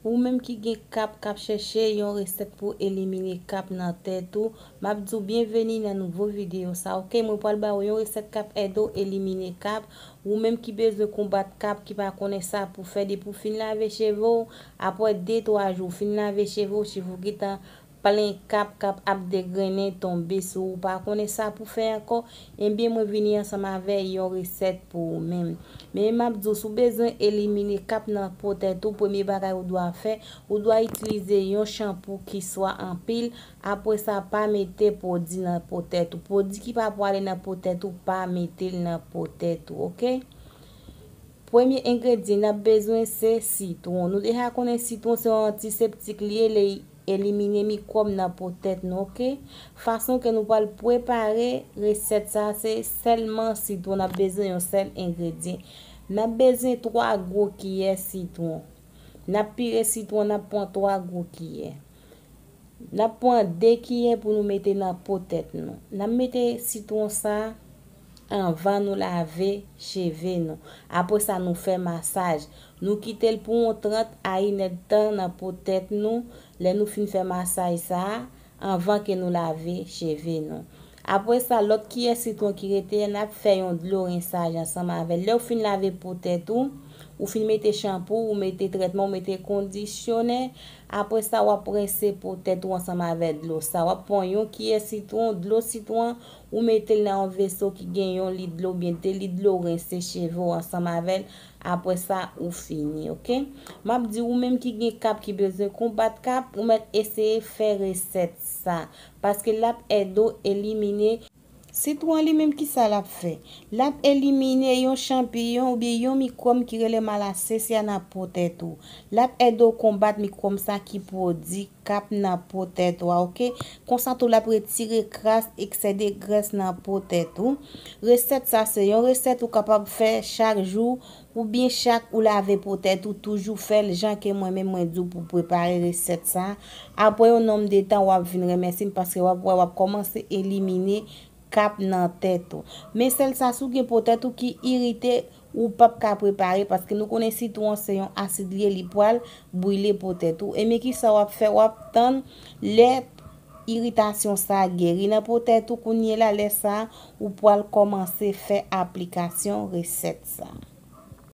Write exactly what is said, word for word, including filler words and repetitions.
Ou menm ki gen kap k ap chèche yon resèt pou elimine kap nan tèt ou, m ap di w byenveni nan nouvo videyo sa. Oke, mwen pral ba w yon resèt k ap ede w elimine kap. Ou menm ki bezwen konbat kap, ki pa konnen sa pou fè depi w fin lave cheve w, apre de twa jou w fin lave cheve w, cheve w gentan plen kap, kap ap degrennen tonbe sou ou, ou pa konnen sa pou fè ankò, ebyen mwen vini ansanm avè yon resèt pou ou menm. Men m ap di w, si w bezwen elimine kap nan po tèt ou, premye bagay ou dwa fè, ou dwa itilize yon chanpou ki swa anpil, apre sa pa mete pwodui nan po tèt ou. Pwodui ki pa pwale nan po tèt ou, pa mete l nan po tèt ou, oke? Premye engredyan n ap bezwen se sitwon. Nou deja konnen sitwon se yon antiseptik li ye, li elimine mikwòb nan po tèt nou, oke? Fason ke nou pral prepare resèt sa, se sèlman sitwon, n ap bezwen yon sèl engredyan. N ap bezwen twa gwo kiyè sitwon. N ap pire sitwon, n ap pran twa gwo kiyè. N ap pran de kiyè pou nou mete nan po tèt nou. N ap mete sitwon sa anvan nou lave cheve nou. Apre sa, nou fè masaj. Nou kite l pou yon trant a inèdtan nan po tèt nou. Lè nou fin fè masaj sa a, anvan ke nou lave cheve nou. Apre sa, lòt kiyè sitwon ki rete a, n ap fè yon dlo rensaj ansanm avè l. Lè w fin lave po tèt ou, ou fin mete chanpou, ou mete trètman, ou mete kondisyonè, apre sa, w ap rense po tèt ou ansanm avè dlo sa. W ap pran yon kiyè sitwon, dlo sitwon, ou mete l nan yon veso ki gen yon lit dlo oubyen de lit dlo, ou rense cheve w ansanm avè l. Apre sa, ou fini, oke? M ap di ou menm ki gen kap, ki bezwen konbat kap, ou mèt eseye fè resèt sa. Paske l ap ede w elimine. Sitwon li menm, kisa l ap fè? L ap elimine yon chanpiyon oubyen yon mikwòb ki rele malassezia nan po tèt ou. L ap ede w konbat mikwòb sa ki pwodui kap nan po tèt ou a, oke? Konsa tou, l ap retire kras, eksè de grès nan po tèt ou. Resèt sa se yon resèt ou kapab fè chak jou oubyen chak ou lave po tèt ou, toujou fè l jan ke mwen menm mwen di w pou prepare resèt sa. Apre yon nonm de tan, w ap vin remèsye m paske w ap wè w ap kòmanse elimine kap nan tèt ou. Men sèl sa, si w gen po tèt ou ki irite, ou p ap ka prepare, paske nou konnen sitwon se yon asid li ye, li pral brile po tèt ou. Ebyen, kisa w ap fè? W ap tann lè iritasyon sa geri nan po tèt ou. Kounye la, lè sa, ou pral kòmanse fè aplikasyon resèt sa.